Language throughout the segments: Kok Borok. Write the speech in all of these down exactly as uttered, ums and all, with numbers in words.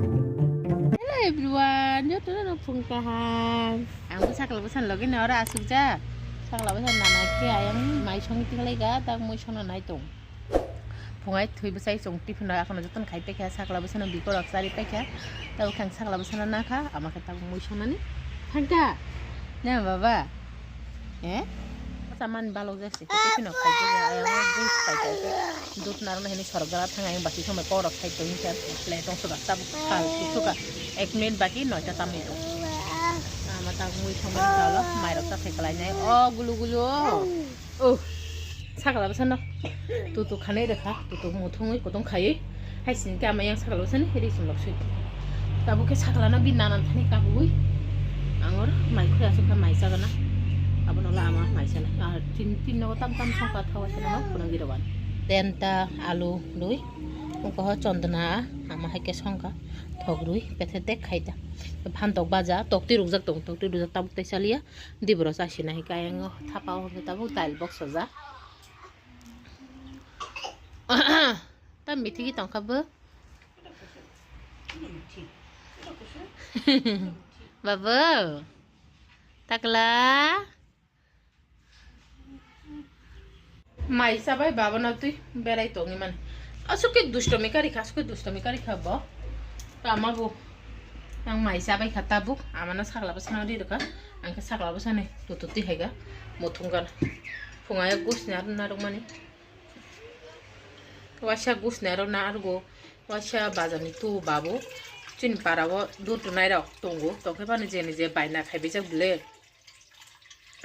Hello everyone, jotono no phung kaham. Ang bo sakla bwsani logi no oro asukjak. Sakla bwsani nana khe ayang mai songwi tiklaika, tak mui songna nai tong. Phungai thwi bwsai chwng tiffin rok akhano jotono khai paikha, sakla bwsano bikorok charwi paikha. Tabuk khe ang sakla bwsano nakha, ama khe tabuk mui songnani thangkha. Ne baba? Eh? Samani balok jak se, tiffin rok khai paikha, ayang juice khai paikha. Dut narwkna hini sorok jala thang, ayang basi somoi kokrok khai tong kha, plate tong suka tabuk phal suka. Ek minute baki noita tamni tong. Ama tabuk mui songmani kalo, mairok ta khai kalainai. O gulu gulu. Oh, sakla bwsano tutu khanai rwkha, tutu muthungwi kutung khaiwi. Hai sini khe ama yang sakla bwsani ri chum lok sui. Tabuk khe sakla no bini nanan thani kabui. Angor mai khuri aswk khe mai chagana. Abono la ama mai sana. Ah, tin, tin nogo tam tam songkha thawa sana no phunang giri wan. Tenta alu dui. Ungkha ho chondona ama hai khe songkha. Thok rui pethe tek khai ta. Phan tok baja, tok twi rukjak tong, tok twi rukjak tabuk tai chaliya. Diboro chasina hai khe ayang thapa o hwnwi tabuk dail boksajak. Ta mithi ki tongkha bo. Babu. Takla. Mai chabai babana twi berai tongwi mani. Aswk khe dustomi kari kha, aswk khe dustomi kari kha bo. Tama bo. Ang mai chabai kha tabuk. Amano sakla bwsano ri rwkha. Ang khe sakla bwsani tutu twi hai kha. Muthung gana. Phunga yak gusni aro narwkmani. Waisa gusni aro narwgo. Waisa bazarni tu babu. Chini para o dut rwnai rok tongo. Tongkhe bani jeni je baina khaibijak bwle.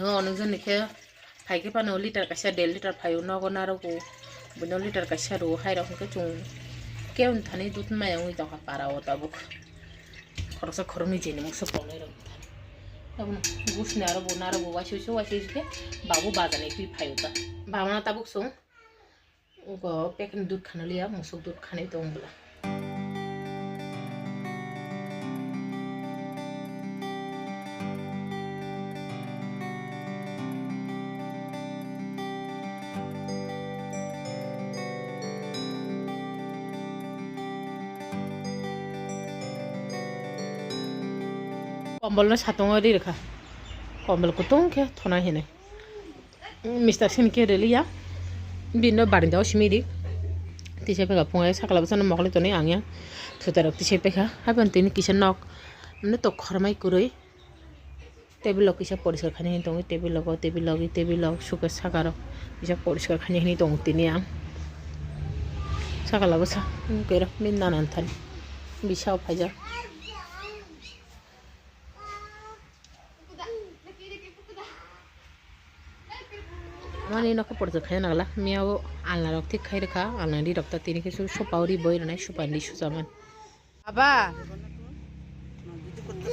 O, nokjagni khe phai khe phano liter kaisa, der liter phaio, nogo narwgo. Buino liter kaisa rwo, hairok hwnkhe chwng khe wng thani dut maya wngwi tongkha para o tabuk. Khoroksa khoroknwi jeni mungsa tongnai rok wng thani. Tabukno gusni aro bo narwgo, waisa waisa, waisa waisa khe babu bazarni twi phaio ta. Babano tabuk chwng Ugo packet dut khana liya, musuk dut khanai tong bwla. Kombolno satungo ri rwkha. Kombol kutung khe thonai hinwi. Mister Singh khe rwliya. Bini no barenda o simi ri. Tisai paikha phungai sakla bwsano mokol tonwi ang yang. Thutai rok tisai paikha. Haibani tini kisa nok. Mane tok khormai kwrwi. Table rok kisa poriskar khainai hinwi tongo. Table rok, table rok, table rok, suke saka rok. Kisa poriskar khainai hinwi tongo tini ang. Sakla bwsa. Wngkhe rok bini nanan thani. Bisa o phaijak. Mani nokho porjak khaina nangla. Miya o alna rok thik khai rwkha. Alna ri rok ta tini khe su sopa uri boi rwnai, sopa ni sujaman. Baba.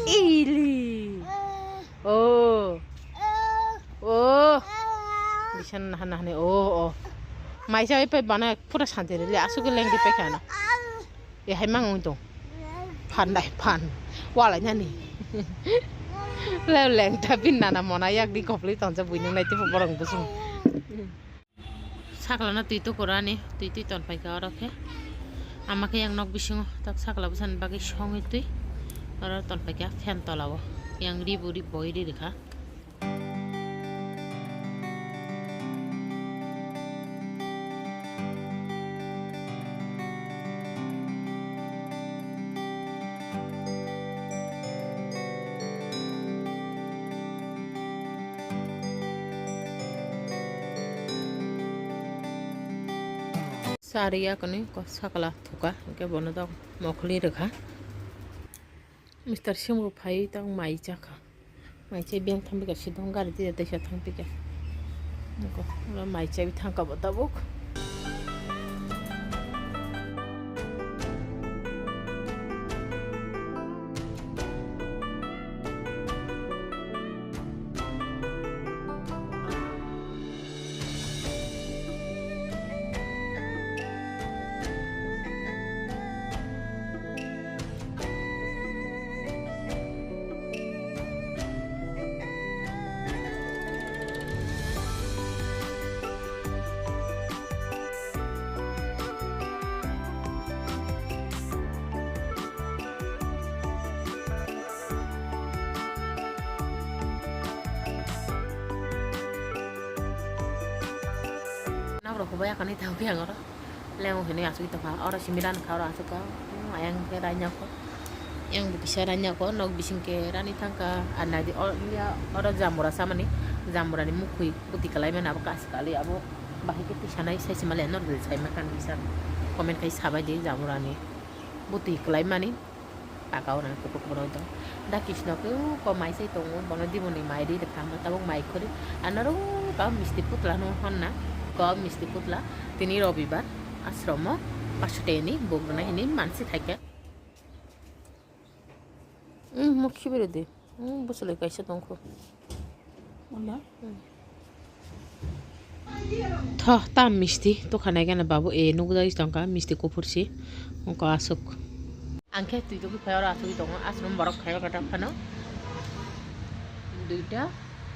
Ili. O. O. Bisan nahan nahan o o. Maisa oi pai bana pura santi rili asuk leng di pai khana. E hai mang ung tong. Phan dai phan. Walai nani. Leng ta bin nana mona yak di kopli tong ja buinung nai tipu borong busung. Sakla no twi tukurani twi twi ton paikha oro khe. Ama khe yang nok bisingo tak sakla bwsani bagwi songwi twi oro ton paikha fan tola o. Yang ribu ri boi ri rikha. Sari yakni ko sakla thuka, hingke bono dok mokhli rikha. Mister Singh bo phai tang mai chakha. Mai chai beng thang bika sidong gari tida teisa thang bika. Noko, oro mai chai thang kabo tabuk. Rok hubai akhani thangwi ang oro. Leng hinwi asugwi tongkha. Oro simi rani kha, oro asukha. Hmm, ayang khe ranya kho. Yang bo kisa ranya kho. Nok bising khe rani thangkha. Ar naidi o-, ya, oro jamura samani. Jamurani mukhwi bwtwi kwlai mani abo kasi kali abo. Bahai khe twi sanai sai se mali norok sai mankha kisa. Comment khai sabai di jamurani. Bwtwi kwlai mani. Paka o nang kuphur kuphur oi tong. Da Krishna khe o ko mai se tongo, bono diboni mai ri rwkha, amo tabuk mai khori. Ano ro ka misti putla no honna, ko misti putla. Tini Robibar, ashromo, paso teni, bograna hini mansi thaikha. Hmm, mokhi bere de. Hmm, bwswlwi kaisa tongkho. Wala? Hmm. Tho, ta misti, to khanai gana babu, e, nukjagwi tongkha, misti kuphur si, wngkha aswk. Ang khe twi tugwi phai oro asugwi tongo, ashram borok khaio katak phano. Duita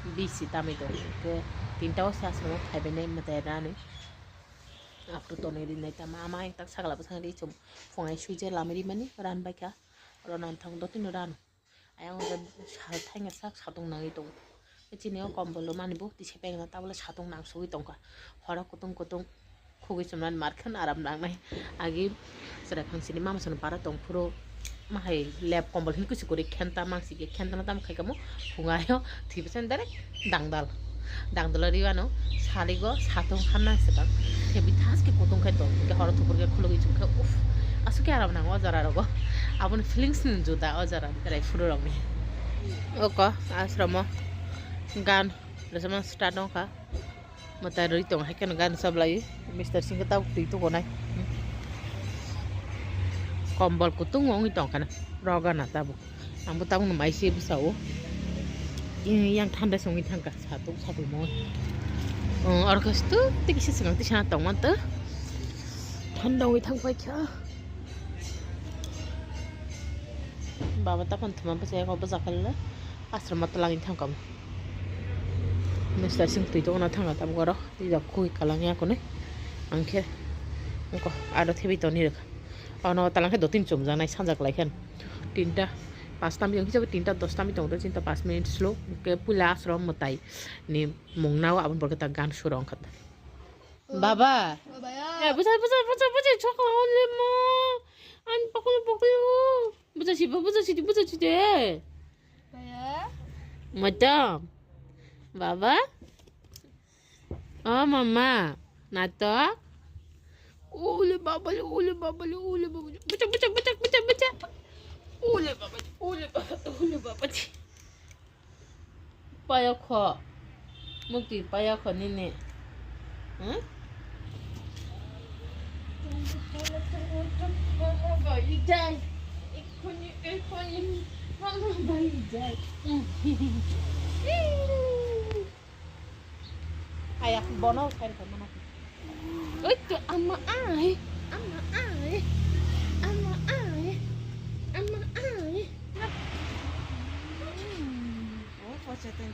bisi tamwi tongo, hwnkhe tinta o se ashram o phaibainai mwtai rani. After tonwi rinai tama, ama yang tak sagala bwsang ri chum, phungai suija lamwi rimani, ran baikha, oro nang thang dotino rano. Ayang o sal thangya sak satung nangwi tongo. Chini o kombolo mani bo tisa pegna tabole satung nangsugwi tongkha. Horo kutung kutung khugwi chumnani mar khe aram nangnai. Agi chwrai phangsini mama sano para tongphuru mahai lep kombol hin kusu kwrwi khenta mangsi khe khenta no tamo khaikamo phungaio thwi bwsani direct dangdal. Dangdalo riwano saligo satung hamnang swkang. Khe bithas khe kutung khai tong. Khe horo thupur khe khulugwi chum khe uff. Aswk khe aram nango o jora rogo. Aboni feelings ni juda o jora ni berai phuru rok ni. Oko ashromo gan rwchapna start wngkha. Mwtai rwi tong hai kheno gan chablai. Mister Singh khe tabuk twi tukonai. Kombol kutung wngwi tongkha na. Rogana tabuk. Ang bo tabukno mai se bwsao. Yang thanda se wngwi thangkha, satung satung mo. Oro khe stu tei kisa swkang tisa tongmantw. Thanda wngwi thangpaikha. Baba taphano thwma bwsai kok bwsa khaila. Ashram o twlangwi thangkha. Mister Singh twi tongna thangkha tabuk oro. Tei jak khugwi kwlangya kwnwi. Ang khe oko aro thebwi tongni rwkha. Ono twlang khe dotini chumjaknai sanjak lai khe. Tinta pasta mi tong kisa tinta dosta mi tong do, tinta pas minute slow. Hwnkhe puila ashram mwtai ni mung nao aboni pore khe ta gan suro wngkha. Baba. Baba ya. Eh, bwsa, bwsa, bwsa, bwsa, chokla only mo. Ani pakulu, pakulu. Bwsa si, bwsa si, bwsa si de. Baba ya. Madam. Baba. Oh, mama. Natok. Ule baba le, ule baba le, ule baba le. Bwsa, bwsa, bwsa, bwsa, bwsa. Ule baba le, ule baba le, ule baba le. Payakho. Mukti payakho nini. Hmm? Ayak bono khair khair mana. Oi, tu ama ai, ama ai, ama ai, ama ai. Hmm. Oh, kau cakap.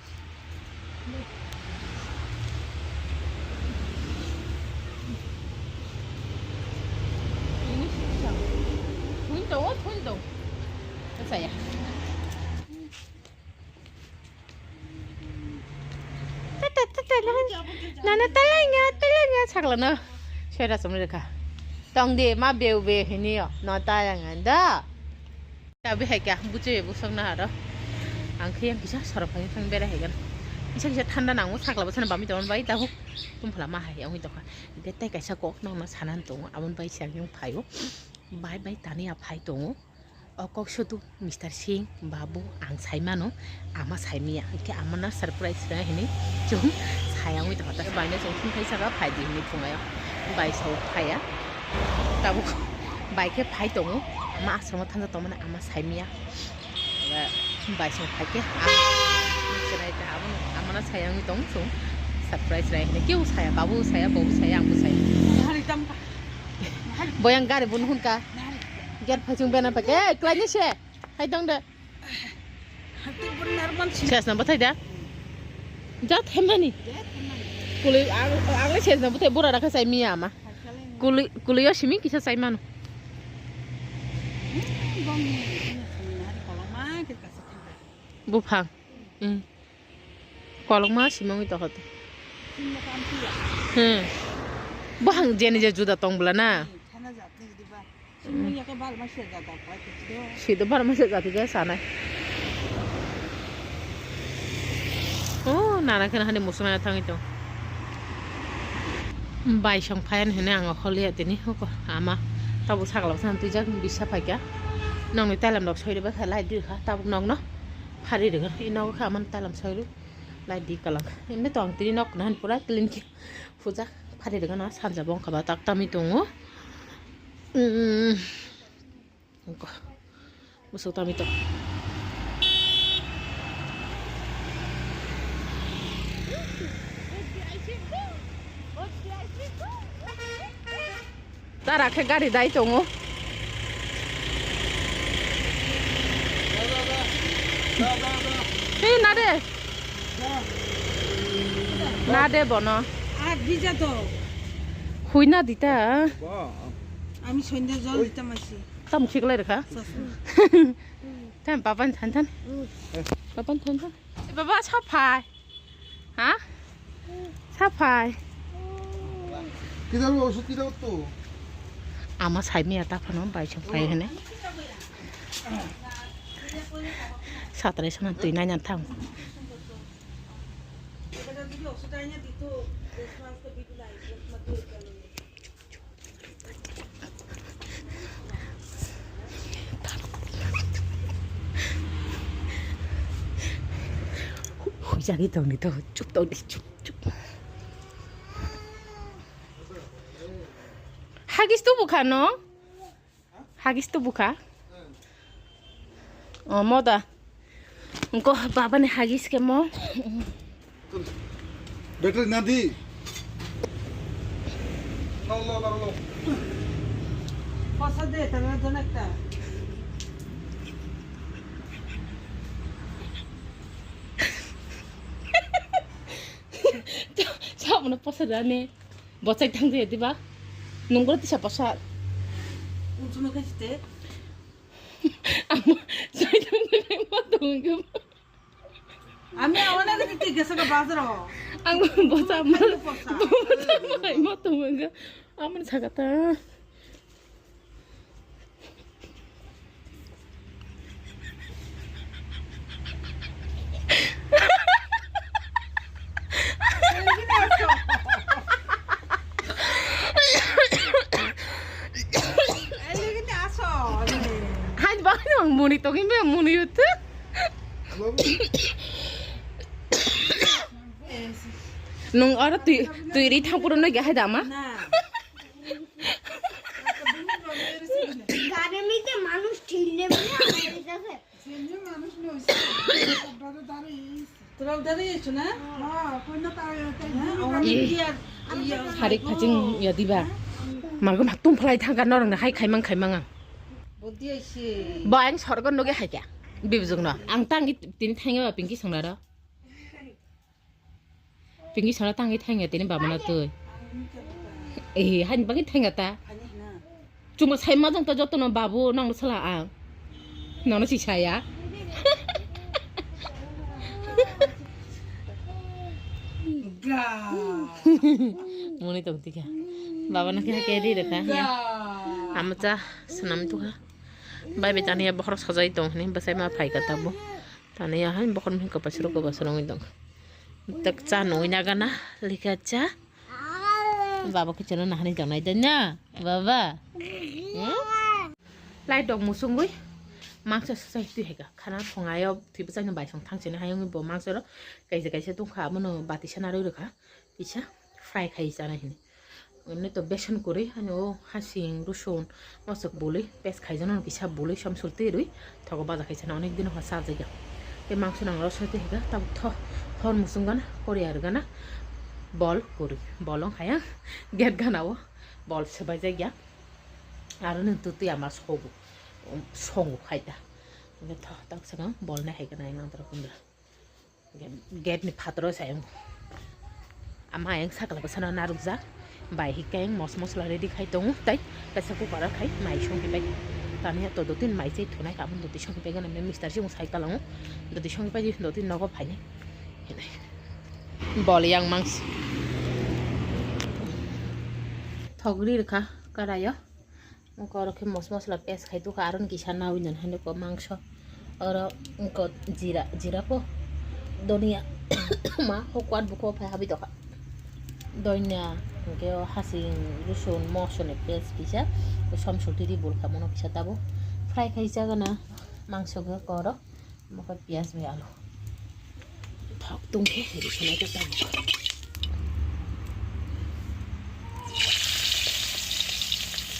Ini susah. Punto, oh, punto. Saya. Tata, tata, nana, nana, talanga, talanga, saklano. Soira chumri rwkha. Tong di, ma beu beu hinio, no talanga da. Tabi hai kya, buchoi busong na haro. Ang khe yang kisa sorok phai phai berai hai gan. Kisa kisa thanda nango, sakla bwsano bami tongmani bai, tabuk tum phala ma hai, ang hui tokha. Betai kaisa kok nangna sanan tongo, aboni bai se ang yang phaio. Bai bai tani a phai tongo. O kok sodu Mister Singh, Babu, ang sai mano, ama sai miya. Hwnkhe ama na surprise rwna hinwi chwng sai wngwi tongkha. Bai no chwng phone khai saka, phai di hinwi phungaio. Bai sao phaiya. Tabuk bai khe phai tongo. Ama ashram o thangsa tongmani ama sai miya. Bai sao phai khe ang chwrai ta abo ama na sai wngwi tong chwng. Surprise rwna hinwi keu saya, Babu saya, Babu saya, ang bo saya. Boyang gari bo nuhun ka. Ger phai chwng bena phai khe, "Ei, kwlai ni se? Hai tong de." Ses na bathai da. Ja themani. Kului ang, ang le ses na bathai bora rakha sai miya ama. Kului, kului o simi kisa sai mano. Buphang. Hmm. Kolokma simangwi tokha. Hmm. Bahang jeni je juda tong bwla na. Hmm, thana jatni di ba. Sumui ya ke bal ma se jada kwai te do. Sido bar ma se jati je sanai. Oh, nana kena hani musung na thangwi tong. Bai song phayan hene ang holiya tini hoko ama. Tabu sagla san twijak bisa phaikya. Nongni tailam rok soiri ba kha lai di kha tabu nokno. Phari rega ino kha man tailam soiri. Lai di kalang. Inde tong tini nok nan pura clean ki. Puja phari rega na sanja bongkha ba tak tami tongo. Mm. Ungko. Musuk tami tong. Tara khe gari dai tongo. Hei, na de. Na de bono. Ar dija to. Hui na dita. Ami sonda jol dita masi. Tam khiklai rwkha. Sasma. Tam papan than than. Papan than than. Baba, sa phai. Ha? Sa phai. Kita lu usut kita tu. Ama sai miya ta phano bai song phai hene. Satrai sana twi nai na thang. Huijagwi tongdi to, chup tongdi, chup, chup. Hagis tubu kha no? Hagis tubu kha? O, moda. Engko babani hagis khe mo. Battery na di. Lo, lo, lo, lo. Pasa de, tara don ekta. Sa mano pasa dani. Bochai thang de diba? Nungro tisa pasa. Unsuno khe site. Amo sai thang de ma tong ge. Ami awana ke titi gesa ke bazar ho. Ang bosa ma. Khayo posa. Bosa ma tong ge. Amon sagata. Hai, bahai nang muni togin be muni yut. Nung oro twi, twi ri thang puro noi gahai dama. Gari mite manush thille bole amar kache. Toral dari isu na? Harik phaching ya diba? Mago mak tum phalai thangka norong hai khaimang khaimang ang. Bo ang sorgon noge hai kya. Bibjung no. Ang tangi tini thainga ba pinki songnaro. Pinki sona tangwi thangya tini babana twi. Eh, hani bagwi thangya ta. Chuma sai majang ta jotono babu nangno sala ang. Nono si saya. Muni tong tika. Babana khe khe ri reka ya. Amacha sanam tuha. Bai bai tani ya bokhorok sajai tong hini bwsai ma phaika tabu. Tani ya hai bokhorok mihing kwpasiro kwpasiro wngwi tong. Tak cha nungwi nagana likha cha. Baba kichano nahani tongnai de na baba. Hmm? Lai dok musungwi mangsa sasai twi heka khana thongayo twi bwsai no bai song thang sini hayung bo mangsa ro kaisa kaisa tungkha abono bati sana rwi rwkha kisa fry khai chana hini. Emni to besan kwrwi, hani o hasing, rusun, mosok bului, pes khaijano kisa bului, samsul twi rwi, thogo baja khaisano onek dino ha sajagya. Tei mangso nang rosoi twi higa, tabuk tho, hor musung gana, kori ar gana, bol kwrwi, bol wng khaya, gate gana o, bol swbai jakya, aro nung tu twi ama sogo, songo khaita. Tho, tak sakang, bol nai hai gana, nang tara kundra. Gate ni phataro se ayang. Ama ayang sakla bwsano narwkjak. Bai hinkhe ayang mos mosla ready khai tongo. Tai kaisa cooker o khai mai songwi pai. Tani to dotwin mai chai thunai ka aboni dotwi songwi pai gana mixture se sai kalango. Dotwi songwi pai dotwi nogo phainai. Hinai. Bol yang mangs. Ogri rwkha karaio. Wngkha oro khe mos-, mosla paste khai tukha, aro ni kisa nawi nani hinwi kok mangso. Oro wngkha jira, jira po, donia ma hokwan buko phai habwi tokha. Donia hwnkhe o hasing, rusun, mosla ni paste kisa, som sotiri bulkha mono kisa tabuk fry khai jagana mangso khe koro. Mokhe piyaj bai alu. Thok tungkhe rwchapnai khe tabuk.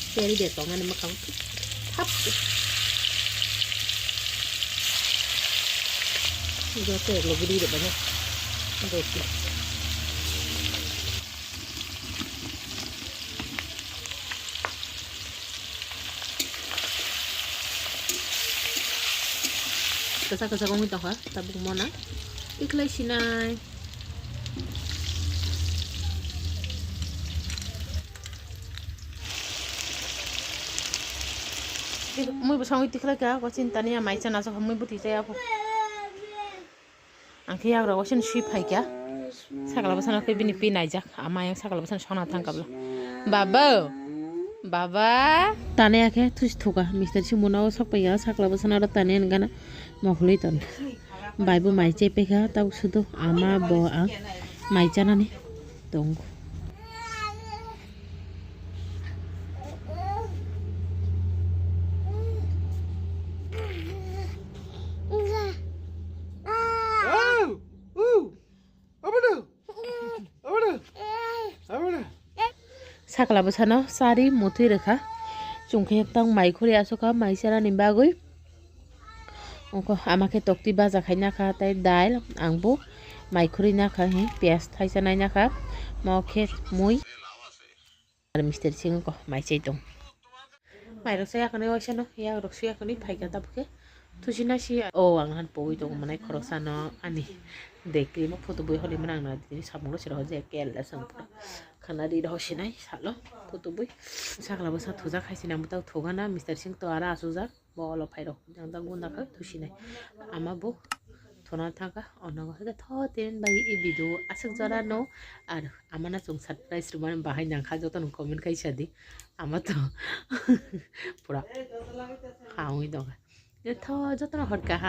Teri de tongani mwkhang thap. Joto eklo guri rwbaino. Roti. Kwchak kwchak wngwi tongkha tabuk mona. Tikhlai sinai. Mui bwskango tikhlai kha, kochini tani ya mai chana aswk mui bwtwi chaya kho. Ang khe yagra waisano swi phaikha. Sakla bwsano khe bini pi naijak. Ama yang sakla bwsano sona thangkha bwla. Baba! Baba! Tane akhe thusi thuka. Mister Singh muna o sok paikha. Sakla bwsano aro tane gana mokholi ton. Bai bo mai chai paikha. Tabuk sudo ama bo ang mai chanani tongo. Sakla bwsano chari muthwi rwkha. Chwng khe tang mai khuri aswkha mai chanani bagwi. Ongkho ama khe tokti baja khai nakha tei dal, ang bo mai khuri nakha, hi piyaj thaisa nai nakha, mo khe mui. Ar Mister Singh ko mai chai tong. Mairok sa yakni waisa no, yakrok sa yakni phaikha tabuk khe. Thusi nasi, o ang han pogwi tongo manai khoroksa no ani de cream o photo bui holi manang na tini samung lo sero je kel la sam pura. Khana ri rw sinai salo photo bui. Sakla bwsa thujak hai sinai muta thugana Mister Singh to ara asujak. Bo olo phairok jang jang gunda khe thusinai. Ama bo thona thangkha, ono hwnkhe tho tin bai e video aswk jora no. Ar amana chwng surprise rwmani bahai nangkha, jotono comment khai sadi. Ama to pura ha wngwi tongkha. Tho jotono hor kaha.